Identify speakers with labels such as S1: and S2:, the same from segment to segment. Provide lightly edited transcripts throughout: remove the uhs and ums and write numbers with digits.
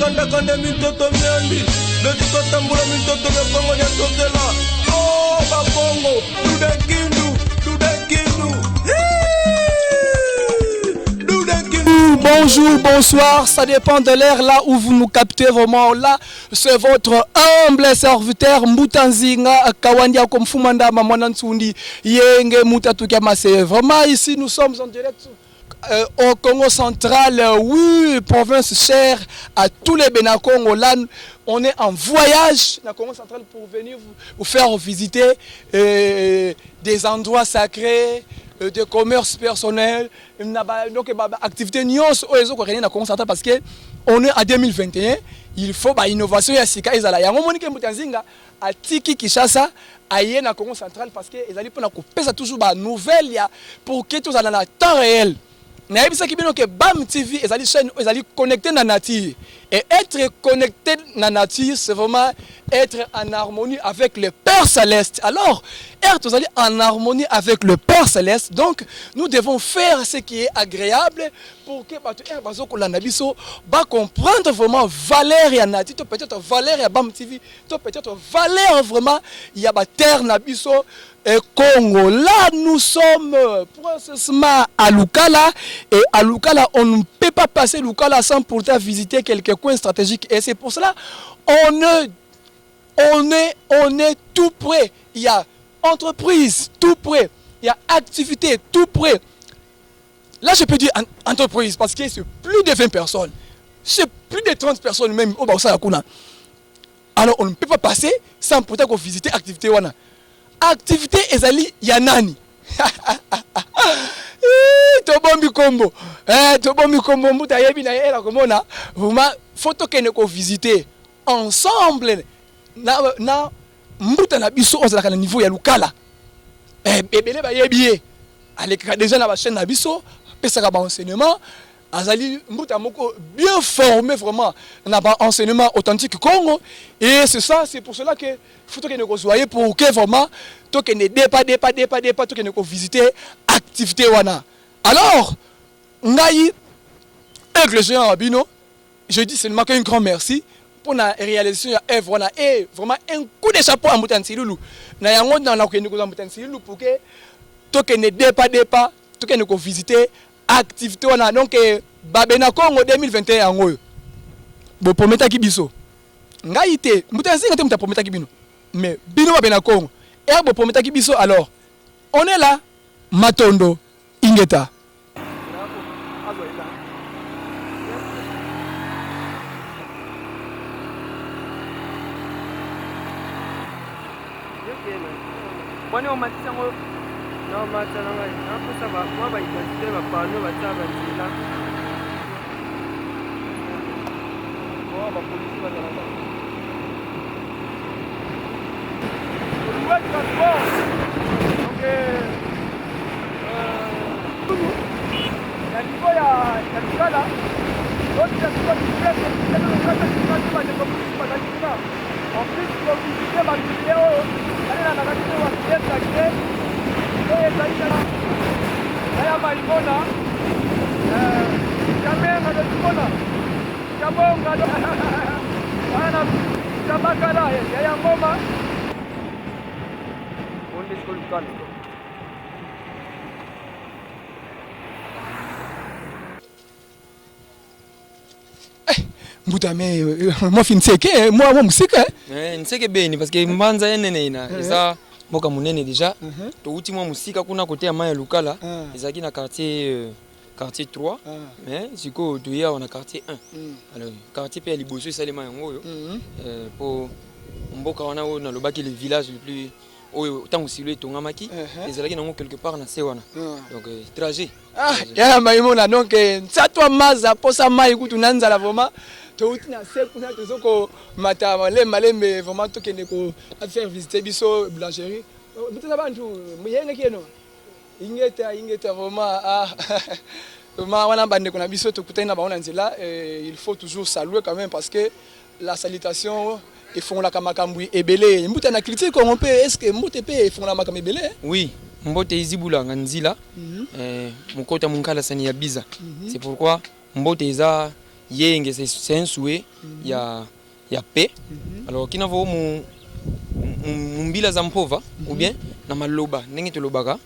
S1: Kandakande mintoto miandi Betu totambula mintoto mya Kongo dia tozela Oh bakongo Dude Kindu Dude Kindu Hii! Dude Kindu
S2: Bonjour, bonsoir, ça dépend de l'heure là où vous nous captez vraiment. Là, c'est votre humble serviteur Mbuta Nzinga Kawandia Komfumanda Mamwana Ntsundi Yenge Mutatuka Masse. Vraiment, ici, nous sommes en direct au Congo central, oui, province chère à tous les Bena-Congo. Là, on est en voyage dans le Congo central pour venir vous faire visiter des endroits sacrés, des commerces personnels, donc activité nyonso oyo ezokorene na Congo central parce que on est en 2021, il faut ba innovation ya sika ezala. Yango monike Mbuta Nzinga atiki Kinshasa aye na Congo central parce que ezali mpona kopesa toujours ba nouvelle ya pour que tozala na temps réel. Nayebisaki bino ke BAM TV ezali chaîne oyo ezali connecté na nature, et être connecté na nature, c'est vraiment être en harmonie avec le Père Céleste. Alors être tozali en harmonie avec le Père Céleste, donc nous devons faire ce qui est agréable pour que bato ere bazokolanda biso bacomprendre vraiment valeur ya nature, to peut-être valeur ya BAM TV, to peut-être valeur vraiment ya baterre na biso et Congo. Là, nous sommes précisément à Lukala. Et à Lukala, on ne peut pas passer Lukala sans pourtant visiter quelques coins stratégiques. Et c'est pour cela on est tout près. Il y a entreprise tout près. Il y a activité tout près. Là, je peux dire entreprise parce que c'est plus de 20 personnes. C'est plus de 30 personnes même au Baosa Kuna. Alors, on ne peut pas passer sans pourtant qu'on visite activité wana. Activité ezali ya nani? Tobombi kombo. Tobombi kombo, mbuta yebi na ye era komona. Vraiment, faut tokende ko visiter ensemble na mbuta na biso ozalaka na niveau ya Lukala. Ebele bayebi ye. Alekaka déjà na ba chaîne na biso, pesaka ba enseignement. Azali mbuta moko bien formé vraiment na ba enseignement authentique Congo. Et c'est ça, c'est pour cela que faut tokende kozwa ye pour que vraiment tokende depa depa depa depa tokende ko visiter activité wana. Alors ngai aigle géant wa bino, je dis seulement qu'un grand merci pour la réalisation ya œuvre wana, et vraiment un coup de chapeau à Mbuta Nsilulu. Na yango na nakende kozwa Mbuta Nsilulu pour que tokende depa depa tokende ko visiter activité wana. Donc babena Congo 2021 yango oyo boprometaki biso, ngai te Mbuta Nzinga te moto aprometaki bino, mais bino babena Congo ere boprometaki biso. Alors on est là, matondo, ingeta.
S3: Boni omatisi yango?
S4: Naomata na ngai naposa mwa baidentité, bapano batia banzela.
S3: Bapolisi bazalaka Olunga transport. Donc na niveau ya Lukala, bandeko mosusu bazali kuna. En plus kovisite bamusée oyo balelaka biso, bamusée sacré oyo ezali na ya Maimona Jamenga lotimona Jabonga wana Jabakala ya Yangoma.
S4: Onde siko Lukala.
S2: Mbuta, mais moi fi nseke, moi mosika.
S4: Nseke beni parce que mbanza enene ina eza mboka monene déjà. Touti mwa mosika kuna kote ya mai ya Lukala, ezalaki na quartier 3, mais sikoyo toye awa na quartier 1. Alors quartier mpe ya liboso esalema yango oyo, po mboka wana oyo nalobaki, le village le plus oyo ntango silo etongamaki, ezalaki nango quelque part na se wana. Donc trajet.
S2: Ah, ya Maimona, donc nsatwa maza posa mai kutu na nzala. Vraiment touti na se kuna, tozo komata malembe malembe, vraiment tokende ko faire visiter biso boulangerie. Biteza bantu yengeki eno, ingeta ingeta vraiment. Ah, vraiment wana bandeko na biso tokutani na bango na nzela. Il faut toujours saluer quand même parce que la salutation efongolaka makambo ebele. Mbuta, na culture Kongo mpe, est ce que mbote mpe efongola makambo ebele?
S4: Oui, mbote ezibulanga nzila, mokota munkalasani ya biza. C'est pourquoi mbote eza Yenge, c'est un souhait ya paix. Alors kina vo mu mbila za mpova ou bien na maloba ndenge tolobaka,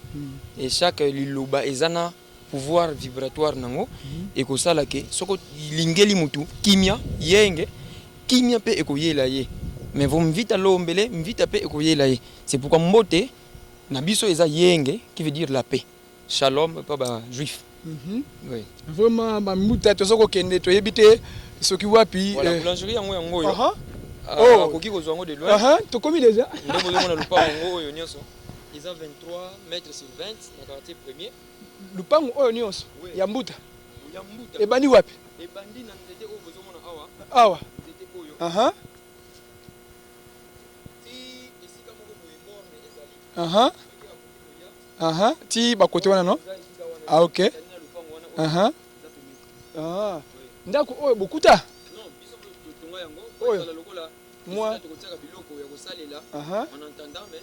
S4: et chaque liloba eza na pouvoir vibratoire nango. Ekosala ke soki olingeli mutu kimia, yenge, kimia mpe ekoyela ye. Mais vo mvita lombele, mvita mpe ekoyela ye. C'est pourquoi mbote na biso eza yenge, qui veut dire la paix, shalom pa ba juif. Oui.
S2: Vraiment, bambuta, toza kokende, toyebi te soki wapi.
S4: Voilà, boulangerie yango oyo. Ah,
S2: Oh.
S4: akoki kozwa yango de loin.
S2: Tokomi déjà.
S4: Nde bozomona lupango yango oyo nyonso eza 23 mètres sur 20 na quartier premier.
S2: Lupango oyo nyonso
S4: Oui.
S2: ya mbuta?
S4: Ya mbuta.
S2: Ebandi wapi?
S4: Ebandi na nzete oyo bozomona awa.
S2: Awa?
S4: Nzete oyo ti esika moko boye borne ezali. Soki akoki koya.
S2: Ti bakote wana, no?
S4: Eza esika wana.
S2: Ah, ok.
S4: Ezali na lupango wana oyo eza pembeni.
S2: Ah. Ndako oyo bokuta?
S4: Non, biso totonga yango.
S2: Oyo.
S4: Ezala lokola esika tokotiaka biloko ya kosalela en attendant, mais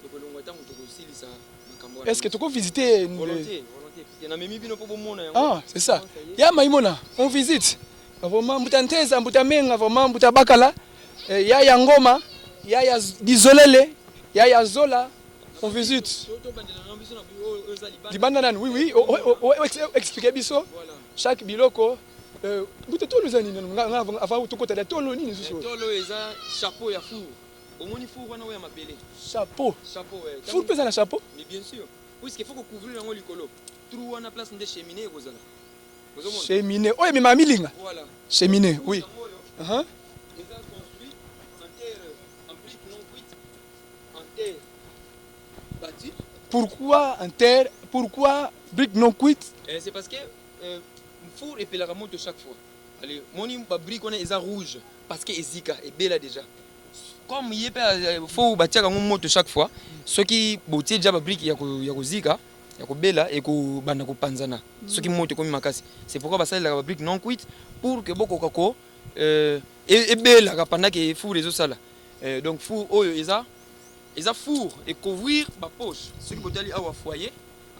S4: ekolongwa ntango tokosilisa makambo wana.
S2: Est ce que tokovisite?
S4: Volontiers, volontiers, parce que namemi bino mpo bomona yango.
S2: Ah, c'est ça ya Maimona, on visite vraiment. Mbuta Nteza, mbuta Menga, vraiment mbuta Bakala, ya ya Ngoma, ya Dizolele, ya Zola, on visite.
S4: Tobandela na biso na oyo eza libanda.
S2: Libanda nani? Oui, explique biso.
S4: Voilà.
S2: Chaque biloko. Mbuta, tolo eza nini? Avant tokota ya tolo, nini lisusu?
S4: Tolo oyo eza chapeau ya four. Omoni four wana oyo ya mabele?
S2: Chapeau?
S4: Chapeau, ouais.
S2: Four mpe eza na chapeau?
S4: Mais bien sûr, puisque faut kocouvrir yango likolo, trou wana, place nde cheminée ekozala. Ozomona?
S2: Cheminée oyo ememaka milinga?
S4: Voilà.
S2: Cheminée, oui.
S4: Yango oyo eza construit en terre, en brique non cuite, en terre battue.
S2: Pourquoi en terre? Pourquoi brique non cuite?
S4: C'est parce que four epelaka moto chaque fois. Allez, moni babrique wana eza rouge parce que ezika, ebela déjà. Comme ye mpe fo batiaka yango moto chaque fois, soki botie déjà babrique ya kozika, ya kobela, ekobanda kopanzana soki moto ekomi makasi. C'est pourquoi basalelaka babrique non cuite pour que bokoka ko ebelaka pendant que four ezosala. Donc four oyo eza four ekouvrir bapoche. Soki botali awa, foyer,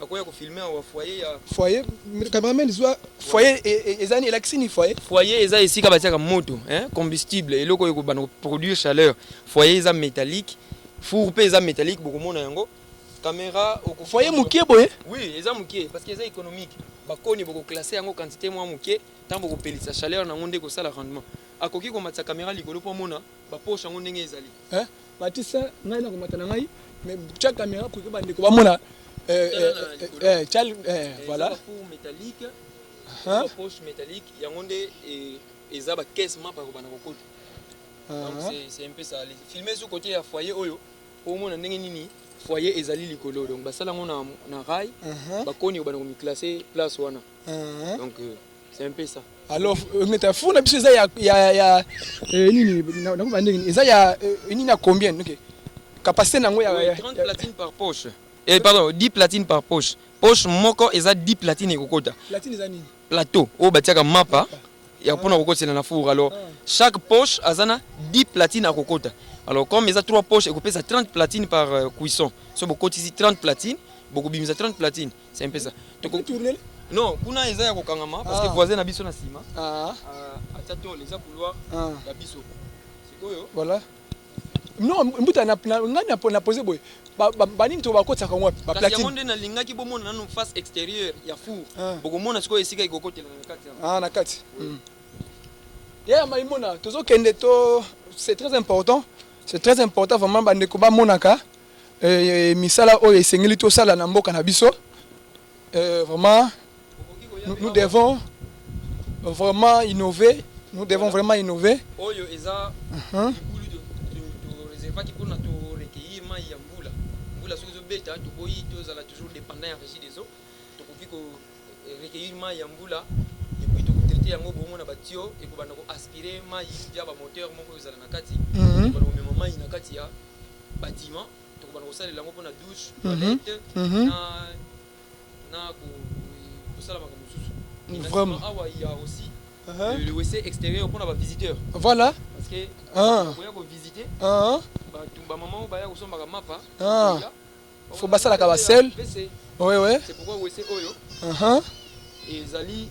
S4: akoya kofilme awa foyer ya
S2: Foyer, cameraman zwa foyer. Eza nini? Elakisi nini, foyer?
S4: Foyer eza esika batiaka moto, hein, combustible, eloko oyo ekobanda koproduire chaleur. Foyer eza métallique, four mpe eza métallique. Bokomona yango caméra.
S2: Foyer mokie boye?
S4: Oui, eza mokie parce que eza économique. Bakoni bokoclasse yango quantité mwa mokie, ntango bokopelisa chaleur nango nde kosala rendement. Akoki komatisa caméra likolo mpo amona bapoche yango ndenge ezali.
S2: Hein? Matisa, ngai nakomata na ngai, mais tia caméra pour que bandeko bamona.
S4: Tala na likolo.
S2: Tia, voilà.
S4: Eza bafour métallique.
S2: Hein?
S4: Bapoche métallique yango nde eza bacaisse mapa kobanda kokota. Donc c'est un peu ça. Filmer sur côté ya foyer oyo po omona ndenge nini foyer ezali likolo. Donc basala yango na rail, bakoni obanda komiclasse place wana. Donc c'est un peu ça.
S2: Alors ngeta four na biso eza ya nini? Nakoba ndenge nini? Eza ya nini, ya combien? Ok, capacité nango ya
S4: Oui, 30 platines par poche, pardon, 10 platines par poche. Poche moko eza 10 platines ekokota.
S2: Platine eza nini?
S4: Plateau oyo batiaka mapa ya mpona kokotela na four. Alors chaque poche aza na 10 platines akokota. Alors comme eza 3 poches, ekopesa 30 platines par cuisson. So bokotisi 30 platines, bokobimisa 30 platines. C'est un peu ça.
S2: Tourner.
S4: Non, kuna eza ya kokangama parce que voisin na biso na nsima atia tole, eza couloir ya biso sikoyo.
S2: Voilà. Non, mbuta, ngai na pose boye, banini to bakotisaka ngo wapi?
S4: Kasi yango
S2: Baplatine?
S4: Nde nalingaki bomona nanu face extérieure ya four. Bokomona sikoyo esika ekokotela na kati yango.
S2: Ah, na kati ya Maimona tozokende to. C'est très important, c'est très important vraiment. Bandeko bamonaka misala oyo esengeli tosala na mboka na biso. Vraiment, nous devons vraiment innover, nous devons vraiment innover.
S4: Oyo eza libulu toreservaki mpona torecueillir mai ya mbula. Mbula soki ezobeta, toboyi tozala toujours dépendant ya Régie des eaux. Tokoki korecueillir mai ya mbula et puis tokotraite yango. Bomona batio ekobanda koaspire mai ya bamoteur moko ezala na kati, ekobanda komema mai na kati ya bâtiment. Tokobanda kosalela yango mpona douche, toilette na kosala makambo mosusu.
S2: Vraiment.
S4: Awa il y a aussi le WC extérieur mpona bavisiteur.
S2: Voilà.
S4: Parce que koya kovisite, bato, bamama oyo baya kosombaka mapa.
S2: Faut basalaka basel.
S4: WC.
S2: Ouais.
S4: C'est pourquoi WC oyo ezali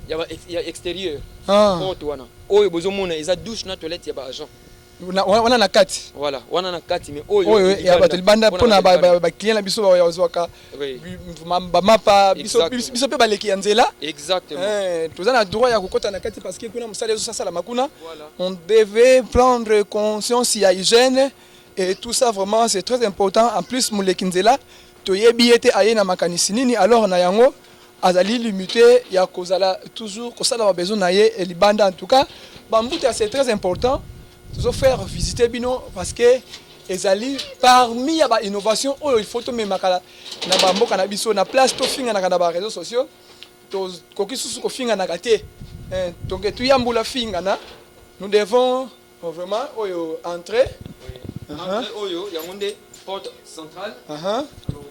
S4: Ya extérieur.
S2: Ah.
S4: Porte wana oyo bozomona eza douche na toilette ya baagent.
S2: Wana na kati.
S4: Voilà, wana na kati, mais oyo
S2: oyo ya bato libanda mpona baclient na biso bazwaka bamapa, biso mpe baleki ya nzela.
S4: Exactement.
S2: Toza na droit ya kokɔta na kati parce que kuna mosala ezosasalama kuna. On devait prendre conscience ya hygiène et tout ça, vraiment, c'est très important. En plus, moleki nzela, toyebi ye te aye na makanisi nini. Alors na yango azali limité ya kozala toujours kosala babesoin na ye libanda. En tout cas, bambuta, c'est très important tozofaire visiter bino parce que ezali parmi ya bainnovation oyo il faut tomemaka na bamboka na biso. Na place tofinganaka na baréseaux sociaux, tokoki susu kofinganaka te. Donc tuyambula fingana, nous devons vraiment oyo entrée.
S4: Entrée oyo, yango nde porte centrale. Alors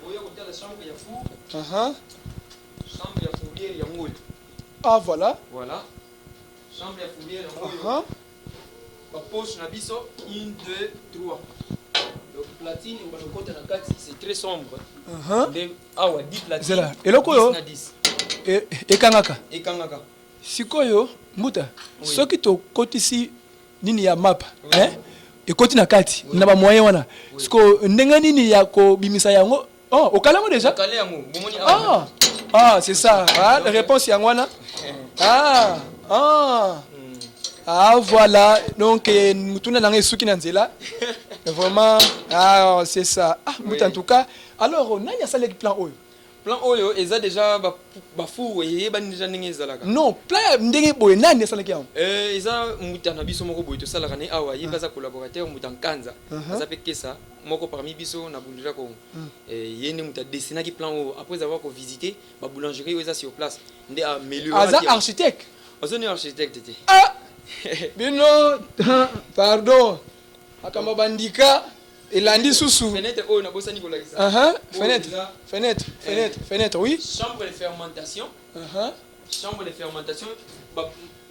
S4: oyo kotala chambre ya four. Chambre ya fourrière yango oyo.
S2: Ah, voilà.
S4: Voilà, chambre ya fourrière yango oyo. Bapoche na biso 1, 2, 3. Donc platine obanda kokota na kati, c'est très sombre. Nde awa 10 platine.
S2: Zela, eloko oyo
S4: 10 na 10.
S2: Ekangaka.
S4: Ekangaka.
S2: Sikoyo mbuta,
S4: Oui.
S2: soki tokotisi nini ya mapa, eh? Ekoti na kati na bamoyen wana, siko ndenge nini ya kobimisa yango? Oh, okalango déjà.
S4: Okale yango, bomoni awa.
S2: Ah, ah, c'est ça. Ah, réponse yango wana. Ah, ah. Ah, voilà. Donc mutuna nanga esuki na nzela. Vraiment, ah, c'est ça. Ah, mutu, en tout cas. Alors, nani asalaki plan oyo?
S4: Plan oyo eza déjà bafour eyebani déjà ndenge ezalaka.
S2: Non, plan ya ndenge boye, nani asalaki yango?
S4: Eza mutu na biso moko boye tosalaka ne awa, ye mpe aza collaborateur, mutu nkanza, aza mpe kesa moko parmi biso na Bundela Kongo. Ye nde mutu adessinaki plan oyo après avoir kovisite baboulangerie oyo eza sur place, nde
S2: Aza architecte?
S4: Aza ne architecte te.
S2: Ah, bino, pardon, makambo bandika elandi susu.
S4: Fenêtre oyo nabosani kolakisa.
S2: Fenêtre, fenêtre, fenêtre, fenêtre, oui.
S4: Chambre de fermentation. Chambre de fermentation,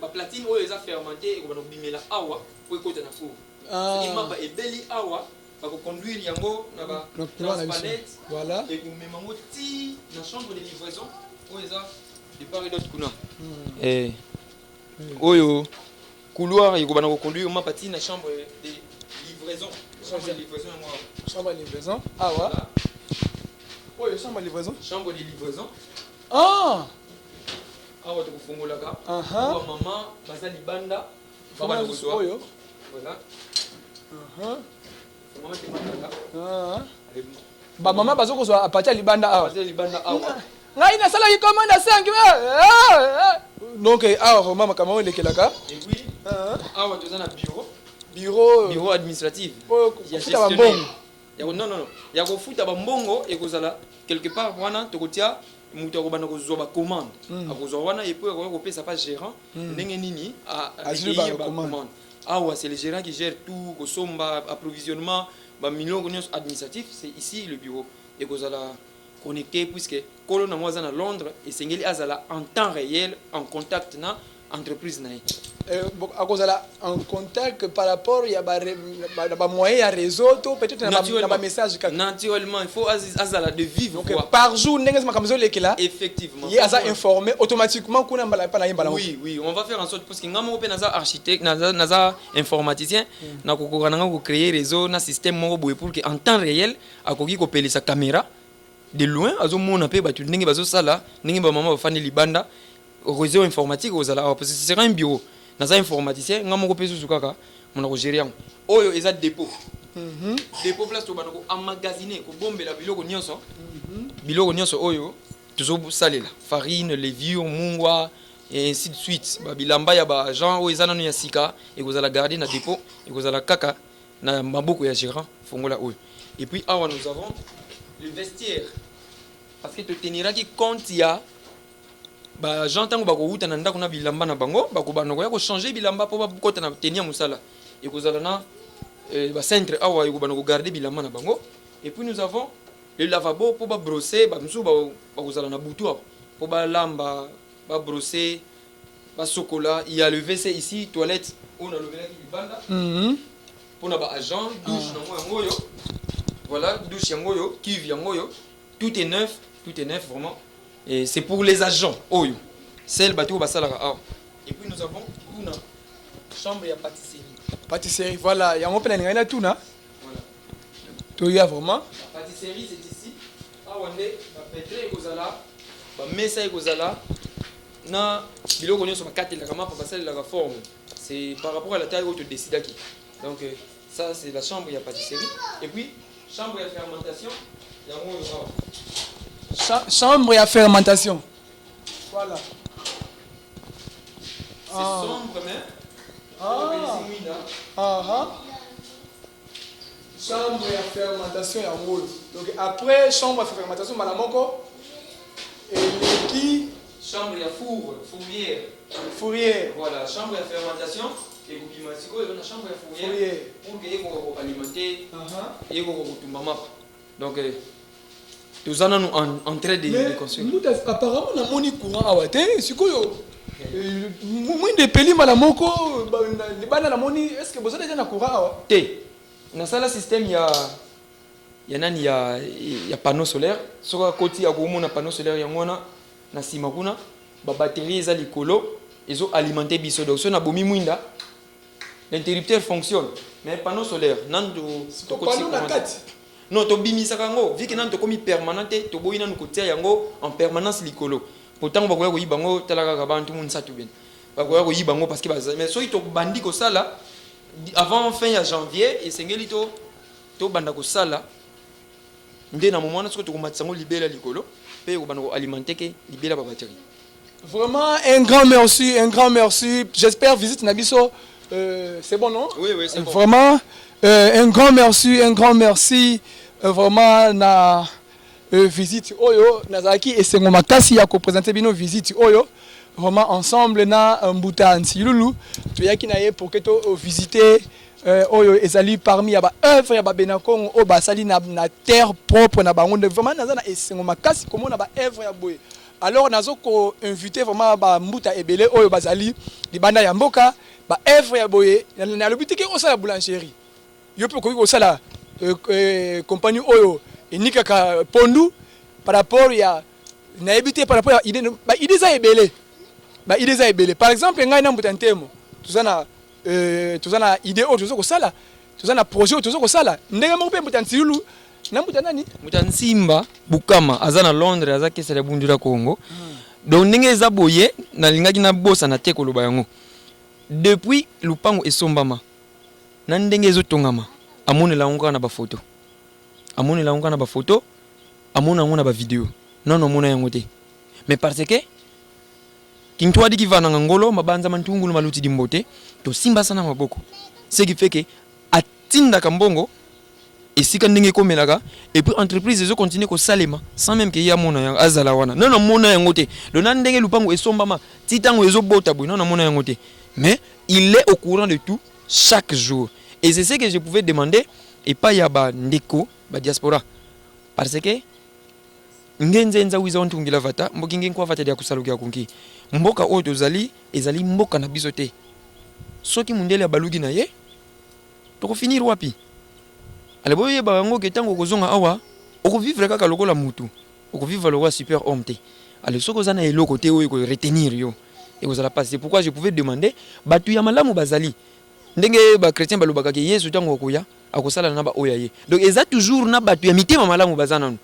S4: baplatine oyo eza fermenté ekobanda kobimela awa po ekota na four. Soki mapa ebeli awa, bakoconduire yango na batranspalette, ekomema yango ti na chambre de livraison oyo eza de part et d'autre kuna. Oyo couloir ekobanda koconduire mapa ti na chambre de livraison. Chambre de livraison yango awa.
S2: Chambre de livraison awa, oyo chambre de livraison.
S4: Chambre de livraison.
S2: Ah.
S4: Awa tokofungolaka, mama baza libanda, babanda kozwa.
S2: Oyo.
S4: Voilà. Mama te
S2: Bamama baza kozwa à partir ya libanda awa.
S4: Libanda awa.
S2: Ngai nasalaki commande ya 5. Donc awa vraiment makambo oyo elekelaka.
S4: Et puis awa toza na bureau.
S2: Bureau.
S4: Bureau administratif.
S2: Oyo kofuta bambongo?
S4: Non, non, non, ya kofuta bambongo ekozala quelque part wana. Tokotia moto akobanda kozwa bacommande, akozwa wana et puis akoki kopesa pa gérant ndenge nini
S2: azwi
S4: bacommande. Awa c'est le gérant qui gère tout, kosomba, approvisionnement, bamilongo nyonso administratif, c'est ici le bureau. Ekozala connecté puisque kolo nango aza na Londres, esengeli azala en temps réel en contact na entreprise na ye.
S2: Akozala en contact par rapport ya bamoyen ya réseau to peut-être na bamessage kaka?
S4: Naturellement, il faut azala de vive.
S2: Donc par jour, ndenge makambo ezolekela,
S4: Effectivement.
S2: ye aza informé automatiquement kuna mbala epa na ye mbala.
S4: Oui, on va faire en sorte, parce que nga moko mpe naza architecte, naza informaticien, nakokoka nanga kocréer réseau na système moko boye pour que en temps réel akoki kopelisa caméra de loin, azomona mpe bato ndenge bazosala, ndenge bamama bafandi libanda. Réseau informatique ozala awa parce que ce sera un bureau. Naza informaticien nga moko mpe susu kaka mona kogérer yango. Oyo eza dépôt. Dépôt, place tobanda koemmagasiner, kobombela biloko nyonso, biloko nyonso oyo tozosalela: farine, levure, mungwa et ainsi de suite. Babilamba ya baagent oyo eza nano ya sika ekozala garde na dépôt, ekozala kaka na maboko ya gérant. Fongola oyo. Et puis awa nous avons le vestiaire, parce que toteniraki compte ya baagent ntango bakowuta na ndako na bilamba na bango, bakobanda koya kochange bilamba mpo bakota na teni ya mosala. Ekozala na bacentre awa, ekobanda kogarde bilamba na bango. Et puis nous avons le lavabo mpo babrosser. Bamosusu bakozala na butu awa mpo balamba, babrosser, basokola. Il y a le WC ici, toilette oyo nalobelaki libanda mpona baagent. Douche nango yango oyo. Voilà, douche yango oyo, cuve yango oyo. Tout est neuf, tout est neuf vraiment, et c'est pour les agents oyo. Celle bato oyo basalaka awa. Et puis nous avons kuna chambre ya pâtisserie.
S2: Pâtisserie, voilà, yango mpe nalingai natuna.
S4: Voilà.
S2: Toya vraiment.
S4: La pâtisserie, c'est ici. Awa nde bapetre ekozala, bamesa ekozala na biloko nyonso bakatelaka mapa, basalelaka forme. C'est par rapport à la taille oyo todecidaki. Donc ça, c'est la chambre ya pâtisserie. Et puis chambre ya fermentation, yango oyo awa.
S2: Chambre ya fermentation, voilà.
S4: C'est sombre, mais mwinda.
S2: Ah, chambre ya fermentation yango oyo. Donc après chambre ya fermentation, mbala moko eleki
S4: chambre ya four, fourrière.
S2: Fourrière.
S4: Voilà, chambre ya fermentation ekobima sikoyo eza na chambre ya fourrière
S2: Fourrière.
S4: pour que ekoka koalimenter, ekoka kotumba mapa. Donc toza nanu en train de construire.
S2: Mutu, apparemment namoni courant awa te. Sikoyo mwinda epeli mbala moko libanda namoni. Est ce que boza deja na courant awa?
S4: Te, nasala système ya nani, ya panneau solaire. Soki akoti, akomona panneau solaire yango wana na nsima kuna. Babatterie eza likolo, ezo alimenter biso. Donc so nabomi mwinda, l'interrupteur fonctionne. Mais panneau solaire nanu tokotisi
S2: Panneau na
S4: courant te.
S2: kati?
S4: Non, tobimisaka yango vu que nanu tokomi permanent te. Toboyi nanu kotia yango en permanence likolo po ntango bakoya koyiba yango, tala kaka bantu misato bene bakoya koyiba yango parce que mais soki tobandi kosala avant fin ya janvier, esengeli to tobanda kosala nde na moment wana soki tokomatisa yango libela likolo mpe ekobanda koalimenter ke libela babatterie.
S2: Vraiment, un grand merci, un grand merci. J'espère visite na biso, c'est bon, non?
S4: Oui, c'est bon.
S2: Vraiment, un grand merci, un grand merci. Vraiment, na visite oyo, nazalaki esengo makasi ya koprésenter bino visite oyo. Vraiment, ensemble na Mbuta Nsilulu, toyaki na ye pour que to visiter oyo ezali parmi ya ba œuvre ya ba Benakongo oyo basali na terre propre na bango. Vraiment, naza na esengo makasi komona ba œuvre ya boye. Alors nazo ko inviter vraiment bambuta ebele oyo bazali libanda ya mboka, ba œuvre ya boye. Nalobi te ke osala boulangerie, yo mpe okoki kosala compagnie oyo enikaka pondu par rapport ya, nayebi te, par rapport ya idée. Ba idée eza ebele, ba idée eza ebele. Par exemple, ngai na Mbuta Ntemo toza na idée oyo toza kosala, toza na projet oyo toza kosala ndenge moko mpe Mbuta Nsilulu na Mbuta nani?
S4: Moto ya Nsimba Bukama aza na Londres, aza kesala ya Bundula Congo. Donc ndenge eza boye, nalingaki nabosana te koloba yango. Depuis lupango esombama na ndenge ezotongama, amonela yango kaka na bafoto, amonela yango kaka na bafoto, amona yango na bavideo, nano amona yango te. Mais parce que kintwadi kivananga ngolo mabanza mantungulu maluti dimbote, tosimbasa na maboko, ce qui fait que atindaka mbongo esika ndenge ekomelaka. Et puis entreprise ezocontinue kosalema sans même ke ye amona yango, azala wana. Nano amona yango te. Donc na ndenge lupango esombama ti ntango ezobota boye, nano amona yango te. Mais il est au courant de tout chaque jour et c'est ce que je pouvais demander epai ya bandeko badiaspora, parce que ngenzenza wiza ontungila vata mboki nge nkwa vata dia kusalukia kunki. Mboka oyo tozali ezali mboka na biso te. Soki mundele abaluki na ye, tokofinir wapi? Ale boyeba yango ke ntango okozonga awa, okovivre kaka lokola mutu, okovivre lokola super homme te. Ale soki oza na eloko te oyo ekoretenir yo, ekozala pasi. C'est pourquoi je pouvais demander bato ya malamu bazali. Ndenge bachrétien balobaka ke Yesu ntango akoya, akosala na baoyo ya ye. Donc eza toujours na bato ya mitema malamu baza nanu.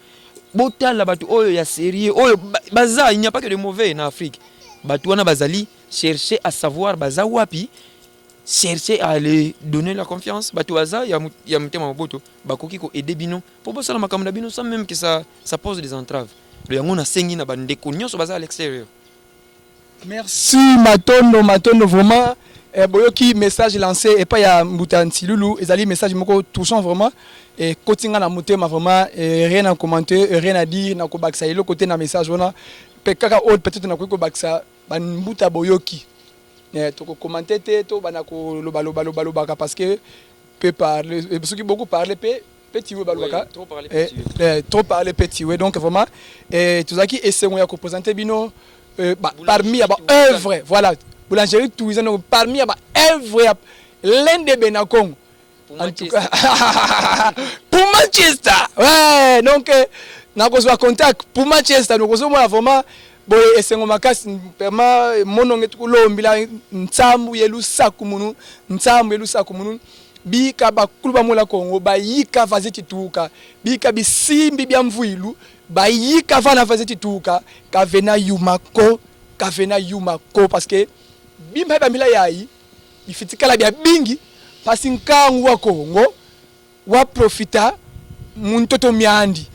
S4: Botala bato oyo ya sérieux oyo baza, il n'y a pas que de mauvais na Afrique. Bato wana bazali, chercher à savoir baza wapi, chercher à les donner la confiance. Bato baza ya motema maboto, bakoki koaider bino mpo bosala makambo na bino sans même que ça pose des entraves. Donc yango nasengi na bandeko nyonso baza à l'extérieur.
S2: Merci, matondo, matondo vraiment. Boyoki message lancé epai ya Mbuta Nsilulu, ezali message moko touchant vraiment, ekotinga na motema vraiment. Rien à commenter, rien à dire na kobakisa eloko te na message wana. Mpe kaka oyo peut-être nakoki kobakisa, bambuta boyoki, tokocommenter te, to bana kolobalobalobaka parce que peut parler, soki beaucoup parler peut tuer, balobaka.
S4: Oui, trop parler peut tuer.
S2: Trop parler peut tuer. Donc vraiment, tozalaki esengo ya koprésenter bino parmi ya baœuvre, voilà, boulangerie tourisme. Donc parmi ya baœuvre ya l'un des Benakongo, en tout cas pour Manchester, ouais. Donc nakozwa contact pour Manchester, donc ozomona vraiment. Boye esengo makasi vraiment mononge tukulombila ntsambu ye lusaku munu, ntsambu ye lusaku munu. Bika bakulu ba mola Kongo bayika vaze tshituka, bika bisimbi bia mvuilu bayika vana vaze tshituka, kavena yuma ko, kavena yuma ko, parce que bimpa bambila yayi bifitikala bia bingi pasi nkangu wa Kongo wa profita mu ntoto miandi.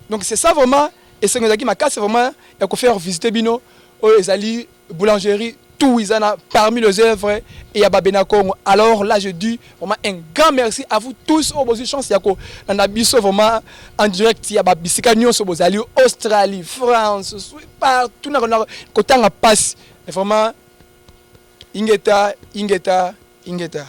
S2: Donc c'est ça vraiment esengo ezalaki makasi vraiment ya ko faire visiter bino oyo ezali boulangerie tout izana parmi les œuvres et ya Babena Congo. Alors là je dis vraiment un grand merci à vous tous oyo bozwi chance ya kolanda biso vraiment en direct ya babisika nyonso bozali, Australie, France, partout na kotanga pasi. Vraiment ingeta, ingeta, ingeta.